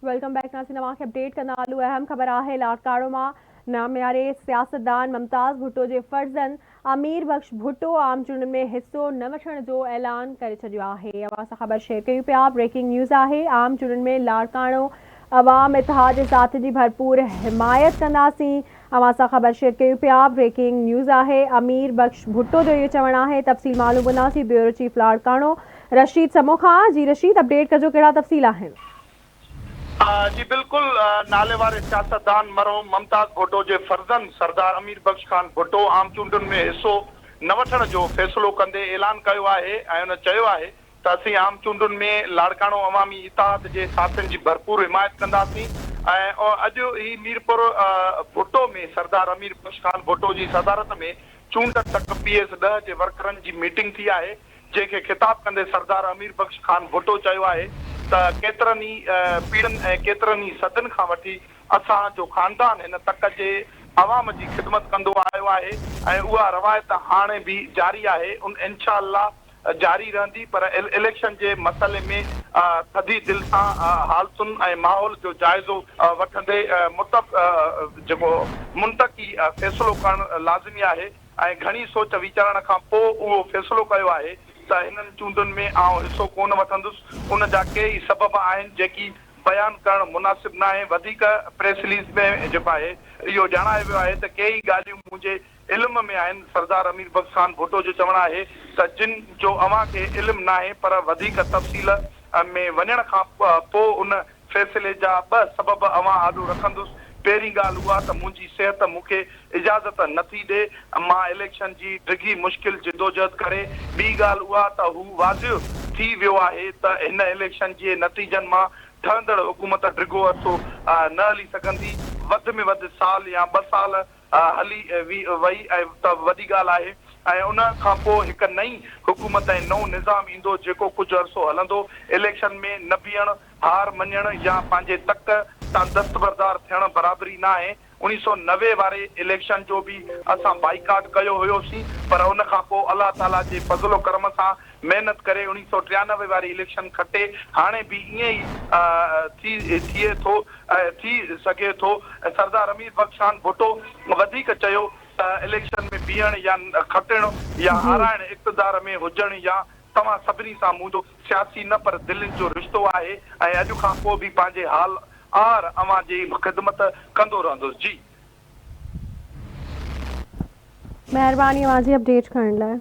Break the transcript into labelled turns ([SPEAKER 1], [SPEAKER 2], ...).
[SPEAKER 1] Welcome back ناظرين اوهان کي اپڊيٽ ڪندا هلون اهم خبر آهي لاڙڪاڻو مان نامياري سياستدان ممتاز ڀٽو جي فرزند امير بخش ڀٽو عام چونڊن ۾ حصو نه وٺڻ جو اعلان ڪري ڇڏيو آهي اوهان سان خبر شيئر ڪيون پيا بريڪنگ نيوز آهي عام چونڊن ۾ لاڙڪاڻو عوام اتحاد جي ساٿين جي ڀرپور حمايت ڪنداسين اوهان سان خبر شيئر ڪيون پيا بريڪنگ نيوز آهي امير بخش ڀٽو جو اهو چوڻ آهي تفصيل معلوم ڪنداسين بيورو چيف لاڙڪاڻو رشيد سمو کان جي رشيد اپڊيٽ ڪجو ڪهڙا تفصيل آهن.
[SPEAKER 2] جي بلڪل نالي واري سياستدان مرحوم ممتاز ڀٽو جي فرزند سردار امير بخش خان ڀٽو عام چونڊن ۾ حصو نه وٺڻ جو فيصلو ڪندي اعلان ڪيو آهي ۽ ان چيو آهي ته اسين عام چونڊن ۾ لاڙڪاڻو عوامي اتحاد جي ساٿين جي ڀرپور حمايت ڪنداسين ۽ اڄ هي ميرپور ڀٽو ۾ سردار امير بخش خان ڀٽو جي صدارت ۾ چونڊ تڪ پي ايس ڏهه جي ورڪرن جي ميٽنگ ٿي آهي جنهن کي خطاب ڪندي سردار امير بخش خان ڀٽو چيو آهي ته ڪيترن ئي پيڙهين ۽ ڪيترن ئي صدين کان وٺي اسان جو خاندان هن تڪ جي عوام جي خدمت ڪندو آيو آهي ۽ اها روايت هاڻي به جاري آهي ان انشاء الله جاري رهندي پر اليڪشن جي مسئلي ۾ ٿڌي دل سان حالتن ۽ ماحول جو جائزو وٺندي متف جيڪو منطقي فيصلو ڪرڻ لازمي آهي. ۽ گهڻي سوچ ويچارڻ کان پوء اهو فيصلو ڪيو آهي ته هنن چونڊن ۾ آئون حصو ڪونه وٺندس، ان جا ڪيئي سبب آهن جيڪي بيان ڪرڻ مناسب ناهي، وڌيڪ پريس رليز ۾ جيڪو آهي اهو ڄاڻايو ويو آهي ته ڪيئي ڳالهيون منهنجي علم ۾ آهن، سردار امير بخش خان ڀٽو جو چوڻ آهي ته جن جو اوهان کي علم ناهي پر وڌيڪ تفصيل ۾ وڃڻ کان پوء ان فيصلي جا ٻه سبب اوهان آڏو رکندس، پهرين ڳالهه اها ته منهنجي صحت مون کي اجازت نه ٿي ڏي مان اليڪشن جي ڊگهي مشڪل جدوجهد ڪري، ٻي ڳالهه اها ته هو واضح ٿي ويو آهي ته هن اليڪشن جي نتيجن مان ٺهندڙ حڪومت ڊگهو عرصو نه هلي سگهندي، وڌ ۾ وڌ سال يا ٻه سال هلي وئي ته وڏي ڳالهه آهي ۽ ان کان پوء هڪ نئين حڪومت ۽ نئون نظام ايندو جيڪو ڪجهه عرصو هلندو، اليڪشن ۾ نه بيهڻ، هار مڃڻ يا پنهنجي تڪ تان دستبردار ٿيڻ برابري ناهي، 1990 واري اليڪشن جو به اسان بائيڪاٽ ڪيو هيوسين پر ان کان پوء الله تعاليٰ جي فضل و ڪرم سان محنت ڪري 1993 واري اليڪشن کٽي هاڻي به ائين ئي ٿي ٿئي ٿو ٿي سگهي ٿو سردار امير بخش خان ڀٽو وڌيڪ چيو ته اليڪشن ۾ بيهڻ يا کٽڻ يا هارائڻ اقتدار ۾ هجڻ يا توهان سڀني سان منهنجو سياسي نه پر دلين جو رشتو آهي ۽ اڄ کان پوء به پنهنجي حال آهر اوهان جي خدمت ڪندو رهندس جي.
[SPEAKER 1] مهرباني اوهان جي اپڊيٽ ڪرڻ لاء.